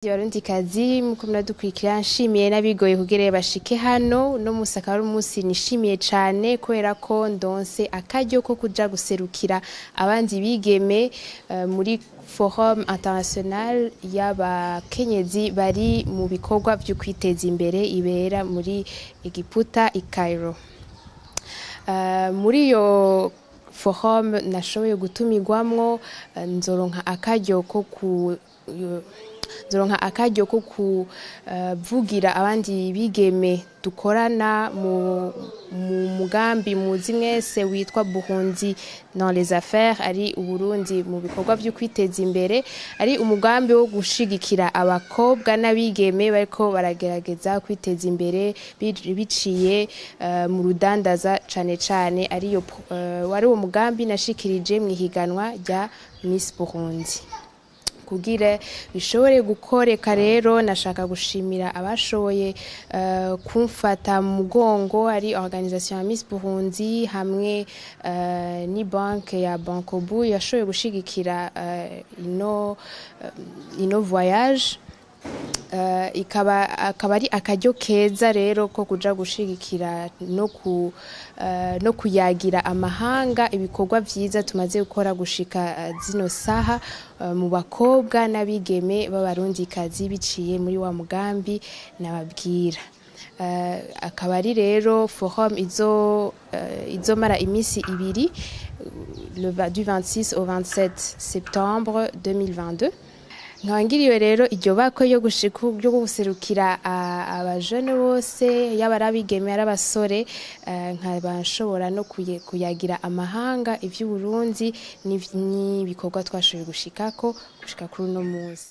Barundikazi, muko muradukurikira, nshimiye n'abigoye kugira bashike hano. No musi akaba ari umunsi nishimiye cane kubera ko ndonse akaryo ko kuja guserukira abandi bigeme muri Forum International y'abakenyezi bari mu bikorwa vyo kwiteza imbere ibera muri Egiputa i Cairo. Muri iyo forum nashoboye gutumirwamwo, nzoronka akaryo ko kuvugira abandi bigeme dukorana mu mugambi muzi mwese witwa Burundi dans les affaires, ari Uburundi mu bikorwa vyo kwiteza imbere, ari umugambi wo gushigikira abakobwa n'abigeme bariko baragerageza kwiteza imbere biciye mu rudandaza cane cane. Ariyo wari uwo mugambi nashikirije mw'ihiganwa rya Miss Burundi. Kugira bishobore gukoreka rero, nashaka gushimira abashoboye kumfata mu mugongo, ari organisation ya Miss Burundi hamwe ni banke ya Bancobu yashoboye gushigikira ino voyage. Ikaba akaba ari akaryo keza rero ko kuja gushigikira no kuyagira amahanga ibikorwa vyiza tumaze gukora gushika zino saha mu bakobwa n'abigeme b'Abarundikazi biciye muri wa mugambi nababwira. Akaba ari rero forum izomara imisi 2, du 26 au 27 septembre 2022. Nkaba ngiriwe rero iryo bako yo guserukira abajene bose, yaba ari abigeme, ari abasore, nkaba nshobora no kuyagira amahanga ivy'Uburundi n'ibikorwa twashoboye gushikako gushika kuri uno munsi.